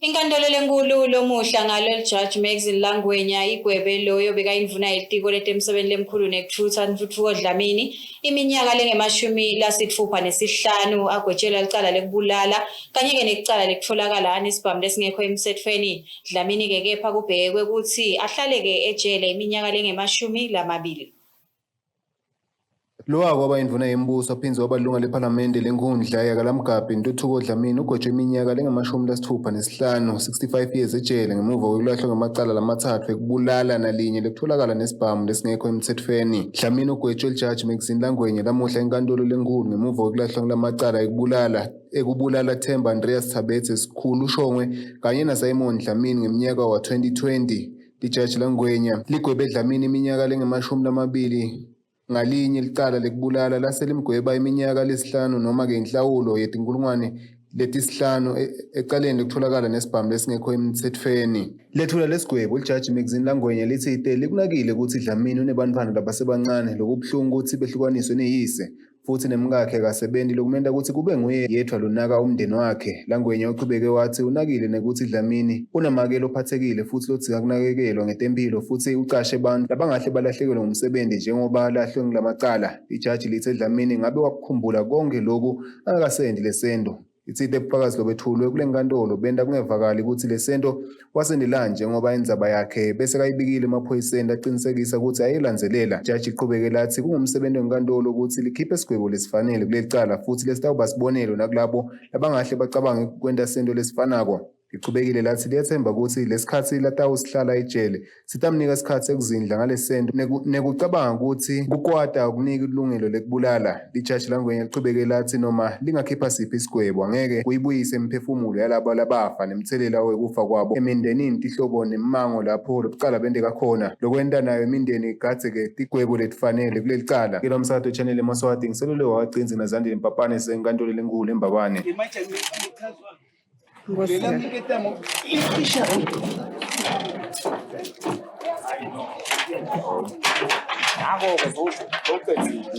Inkantolo lenkulu lomuhla ngalo lijaji Maxine Langwenya igwebe loyo bekayindvuna yelitiko letemsebenti lemkhulu nekutfutsa Ntfutfuko Dlamini iminyaka lengama-65 agwetshelwa licala lekubulala kanye-ke nekucala lekutfolakala anesibhamu lesingekho emtsetfweni. Dlamini-ke kepha kubhekwe kutsi ahlale-ke ejele iminyaka lengama-20. Lowake waba indvuna yembuso aphindze waba lilunga lephalamende lenkhundla yakaLamgabhi Ntuthuko Dlamini ugwetjwe iminyaka lengama-65 65 years ejele ngemuva kwekulahlwa ngemacala lamatsatfu ekubulala nalinye lekutfolakala nesibhamu lesingekho emtsetfweni. Dlamini ugwetjwe lijaji Maxine Langwenya lamuhla enkantolo lenkhulu ngemuva kwekulahlwa kulamacala ekubulala ekubulala Themba Andreas Thabethe Sikhulu Shongwe kanye naSimon Dlamini ngemnyaka wa-2020. Lijaji Langwenya ligwebe Dlamini iminyaka lengama-20 ngalinye licala lekubulala lase limgweba iminyaka lesihlanu noma-ke inhlawulo yetinkulungwane letisihlanu e, ecaleni lekutholakala nesibhamu lesingekho emtsetfweni. Lethula lesigwebo lijaji Maxine Langwenya lithi ite likunakile kutsi Dlamini unebantfwana labasebancane lokubuhlungu kutsi behlukaniswe neyise futsi nemkakhe akasebenti lokumenta kutsi kube nguye yedvwa lonaka umndeni wakhe. Langwenya uchubeke watsi unakile nekutsi Dlamini unamake lophatsekile futsi lodzinga kunakekelwa ngetemphilo futsi ucashe bantfu labangahle balahlekelwe ngumsebenti njengoba alahlwe ngulamacala. Lijaji litse Dlamini ngabe wakukhumbula konkhe loku angakasenti lesento. Itsite bufakazi lobetfulwe kule nkantolo benta kungevakali kutsi lesento wasendelani njengoba indzaba yakhe bese kayibikile emaphoyiseni lacinisekisa kutsi ayilandzelela. Jaji iqhubeke lathi kungumsebenzi wenkantolo kutsi likhiphe sigwebo lesifanele kuleli cala futhi lesitawuba sibonelo nakulabo labangahle bacabange kwenta sento lesifanako. Lichubekile lathi liyethemba kutsi lesikhatsi latawusihlala ejele sitamnika sikhatsi sekuzindla ngalesento nekucabanga kutsi kukwata akuniki ilungelo lekubulala. Lijaji Langwenya lichubeke lathi noma lingakhipha siphi isigwebo angeke kuyibuyise imiphefumulo yalabo labafa nemtselela wekufa kwabo emindenini, tihlobo nemmango lapho lobucala benteka khona. Lokwenta nayo imindeni igadze-ke tigwebo letifanele kuleli cala. Ke lomsakato channel emaswati ngiselule wakacinzi nazandile Mpapane senkantolo lenkhulu eMbabane. Nako-ke sowucedzile.